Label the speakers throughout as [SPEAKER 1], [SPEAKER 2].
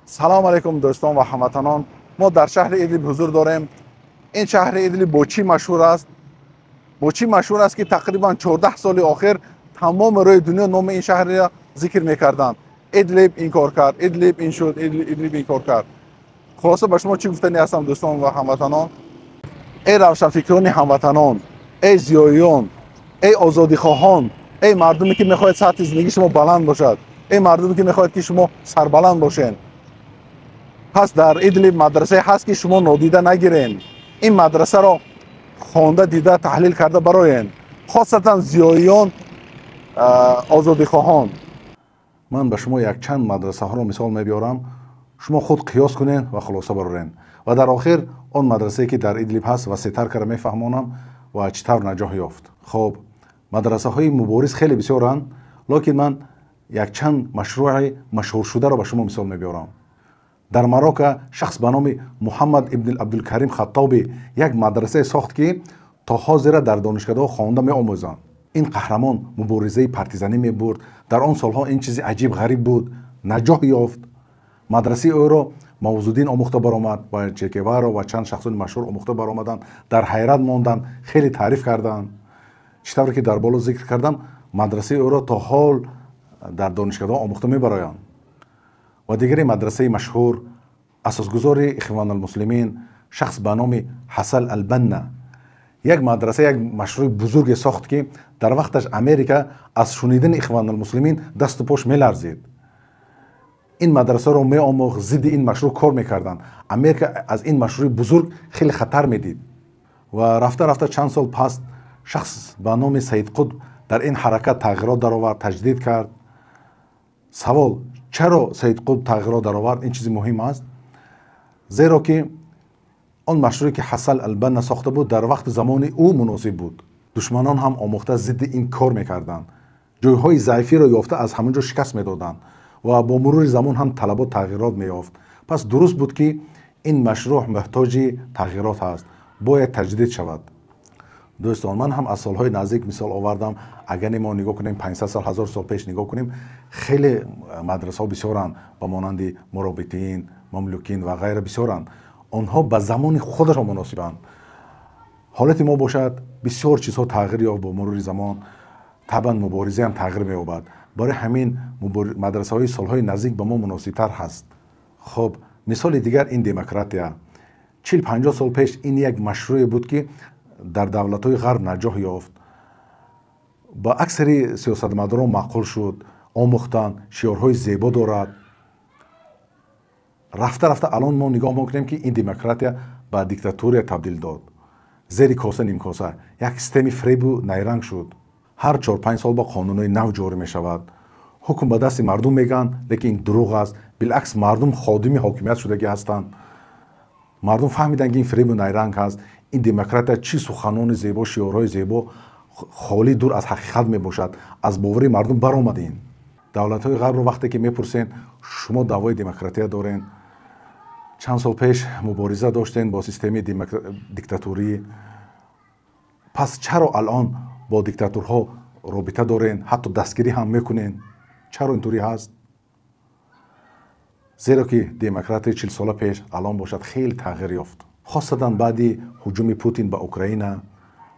[SPEAKER 1] Салом алейкум, дӯстон ва ҳамватанон. Мо дар шаҳри Идлиб ҳузур дорем. Ин шаҳри Идлиб бо чӣ машҳур аст? Бо чӣ машҳур аст, ки тақрибан 14 соли охир тамоми рӯи дунё номи ин шаҳрро зикр мекарданд? Идлиб ин кор кард, Идлиб ин шуд, Идлиб ин кор кард. Хулоса, ба шумо чӣ гуфтанӣ ҳастам, дӯстон ва ҳамватанон? Эй равшанфикрони ҳамватанон, эй зиёиён, эй озодихоҳон, эй мардуме, ки мехоҳед сатҳи зиндагии шумо баланд бошад, эй мардуме, ки мехоҳед, ки шумо сарбаланд бошед, пас дар Идлиб мадрасае ҳаст, ки шумо нодида нагирен. Ин мадрасаро хонда, дида, таҳлил карда бароен, хосатан зиёиён, озодихоҳон.
[SPEAKER 2] Ман ба шумо якчанд мадрасаҳоро мисол мебиёрам, шумо худ қиёс кунед ва хулоса барорен. Ва дар охир он мадрасае, ки дар Идлиб ҳаст, васеътар карда мефаҳмонам ва чӣ тавр наҷоҳ ёфт. Хоб, мадрасаҳои мубориз хеле бисёранд, лекин ман якчанд машрӯи машҳуршударо ба шумо мисол мебиёрам. Дар Марокка шахс ба номи Муҳаммад ибни Абдулкарим Хаттобӣ як мадрасае сохт, ки то ҳозира дар донишгоҳҳо хонда меомӯзанд. Ин қаҳрамон муборизаи партизанӣ мебурд. Дар он солҳо ин чизи аҷиб ғариб буд. Наҷоҳ ёфт. Мадрасаи ӯро Мавзуддин омӯхта баромад ва Че Геваро ва чанд шахсони машҳур омӯхта баромаданд, дар ҳайрат монданд, хеле таъриф карданд. Чӣ тавре ки дар боло зикр кардам, мадрасаи ӯро то ҳол дар донишгоҳҳо омӯхта мебароянд. Ва дигари мадрасаи машҳур, асосгузори Ихвоналмуслимин, шахс ба номи Ҳасан Албанна як мадраса, як машрӯи бузурге сохт, ки дар вақташ Америка аз шунидани Ихвоналмуслимин дасту пош меларзид. Ин мадрасаро меомӯхт, зидди ин машрӯъ кор мекарданд. Америка аз ин машрӯи бузург хеле хатар медид. Ва рафта рафта чанд сол пас шахс ба номи Саид Қутб дар ин ҳаракат тағйирот даровард, таҷдид кард. Савол: чаро Саид Қутб тағйирот даровард? Ин чизи муҳим аст, зеро ки он машрӯе, ки Ҳасан Албанна сохта буд, дар вақти замони ӯ муносиб буд. Душманон ҳам омӯхта зидди ин кор мекарданд, ҷойҳои заифиро ёфта, аз ҳамон ҷо шикаст медоданд. Ва бо мурури замон ҳам талабот тағйирот меёфт. Пас дуруст буд, ки ин машрӯъ муҳтоҷи тағйирот ҳаст, бояд таҷдид шавад. Дӯстон, ман ҳам аз солҳои наздик мисол овардам. Агар мо нигоҳ кунем, 500 сол, 1000 сол пеш нигоҳ кунем, хеле мадрасаҳо бисёранд, ба монанди Муробитин, Мамлукин ва ғайра бисёранд. Онҳо ба замони худашон муносибанд. Ҳолати мо бошад, бисёр чизҳо тағйир ёфт бо мурури замон, табъан мубориза ҳам тағйир меёбад. Барои ҳамин мадрасаҳои солҳои наздик ба мо муносибтар ҳаст. Хоб, мисоли дигар ин демократия. 40-50 сол пеш ин як машрӯе буд, ки дар давлатҳои ғарб наҷоҳ ёфт, ба аксари сиёсатмадорон маъқул шуд, омӯхтанд, шиёрҳои зебо дорад. Рафта рафта алон мо нигоҳ мекунем, ки ин демократия ба диктатурия табдил дод. Зери коса нимкоса, як системи фребу найранг шуд. Ҳар 4-5 сол ба қонунҳои нав ҷорӣ мешавад. Ҳукм ба дасти мардум мегӯянд, лекин ин дурӯғ аст. Билакс, мардум ходими ҳокимият шудагӣ ҳастанд. Мардум фаҳмиданд, ки ин фребу найранг ҳаст. Ин демократия чӣ суханони зебо, шиёрҳои зебо, холӣ, дур аз ҳақиқат мебошад. Аз бовари мардум баромадем. Давлатҳои ғарбро вақте ки мепурсен: шумо даъвои демократия дорен, чанд сол пеш мубориза доштен бо системаи диктатурӣ, пас чаро алон бо диктатурҳо робита дорен, ҳатто дастгирӣ ҳам мекунен? Чаро интурӣ ҳаст? Зеро ки демократияи 40-сола пеш алон бошад хеле тағйир ёфт, хосатан баъди ҳуҷуми Путин ба Украина,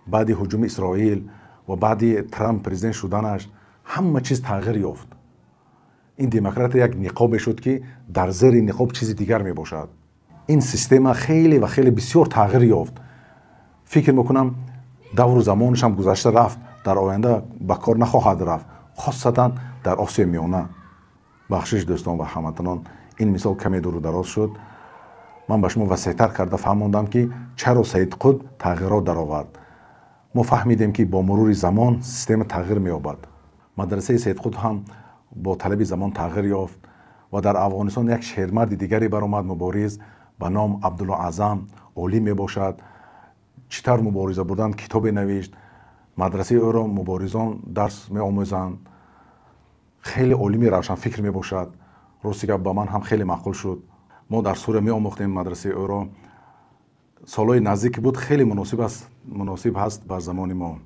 [SPEAKER 2] баъди ҳуҷуми Исроил ва баъди Трамп президент шуданаш ҳама чиз тағйир ёфт. Ин демократия як ниқобе шуд, ки дар зери ниқоб чизи дигар мебошад. Ин система хеле ва хеле бисёр тағйир ёфт. Фикр мекунам, давру замонашам гузашта рафт, дар оянда ба кор нахоҳад рафт, хосатан дар Осиёи Миёна. Бахшиш, дӯстон ва ҳамватанон, ин мисол каме дуру дароз шуд. Ман ба шумо васеътар карда фаҳмондам, ки чаро Саид Қутб тағйирот даровард. Мо фаҳмидем, ки бо мурури замон система тағйир меёбад. Мадрасаи Саид Қутб ҳам бо талаби замон тағйир ёфт. Ва дар Афғонистон як шермарди дигаре баромад, мубориз, ба ном Абдулло Аъзам, олим мебошад. Чӣ тавр мубориза бурдан китобе навишт. Мадрасаи ӯро муборизон дарс меомӯзанд. Хеле олими равшанфикр мебошад. Рости гап, ба ман ҳам хеле маъқул шуд. Мо дар Сурия меомӯхтем мадрасаи ӯро. Солҳои наздик буд, хеле муносиб аст, муносиб ҳаст бар замони мо.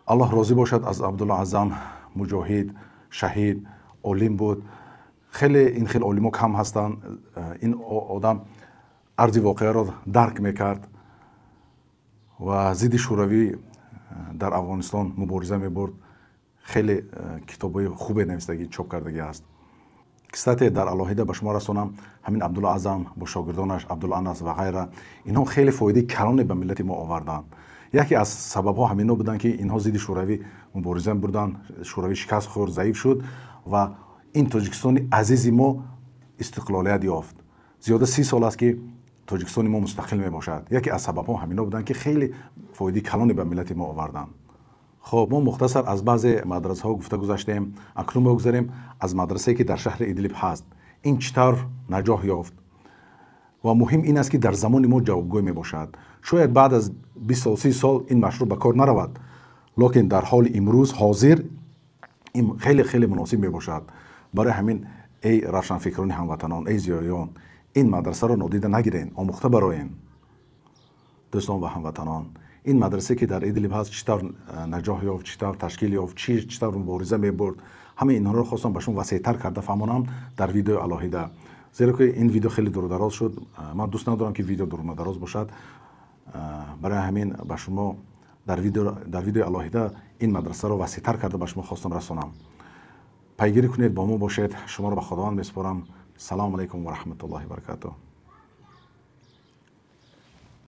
[SPEAKER 2] Аллоҳ розӣ бошад аз Абдулло Аъзам. Муҷоҳид, шаҳид, олим буд. Хеле ин хел олимо кам ҳастанд. Ин одам арзи воқеаро дарк мекард ва зидди шӯравӣ дар Афғонистон мубориза мебурд. Хеле китобҳои хубе навистагӣ, чоп кардагӣ аст. Кстати, дар алоҳида ба шумо расонам, ҳамин Абдулло Аъзам бо шогирдонаш Абдулло Анас ва ғайра, инҳо хеле фоидаи калоне ба миллати мо оварданд. Яке аз сабабҳо ҳамино буданд, ки инҳо зидди шӯравӣ мубориза бурданд. Шӯравӣ шикаст хӯрд, заиф шуд ва ин Тоҷикистони азизи мо истиқлолият ёфт. Зиёда 30 сол аст, ки Тоҷикистони мо мустақил мебошад. Яке аз сабабҳо ҳамино буданд, ки хеле фоидаи калоне ба миллати мо оварданд. Хоб, мо мухтасар аз баъзе мадрасаҳо гуфта гузаштем. Акнун мегузарем аз мадрасае, ки дар шаҳри Идлиб ҳаст. Ин чӣ тавр наҷоҳ ёфт ва муҳим ин аст, ки дар замони мо ҷавобгӯй мебошад. Шояд баъд аз 20 сол, 30 сол ин машрӯъ ба кор наравад, лекин дар ҳоли имрӯз ҳозир ин хеле хеле муносиб мебошад. Барои ҳамин, эй равшанфикрони ҳамватанон, эй зиёиён, ин мадрасаро нодида нагирен, омӯхта бароен. Дӯстон ва ҳамватанон, ин мадрасае, ки дар Идлиб ҳаст, чӣ тавр наҷоҳ ёфт, чӣ тавр ташкил ёфт, чӣ тавр мубориза мебурд, ҳамаи инҳоро хостам ба шумо васеътар карда фаҳмонам дар видеои алоҳида, зеро ки ин видео хеле дурудароз шуд. Ман дӯст надорам, ки видео дурунадароз бошад. Барои ҳамин ба шумо дар видеои алоҳида ин мадрасаро васеътар карда ба шумо хостам расонам. Пайгирӣ кунед, бо мо бошед. Шуморо ба Худованд месупорам. Салому алайкум ва раҳматуллоҳи баракатуҳ.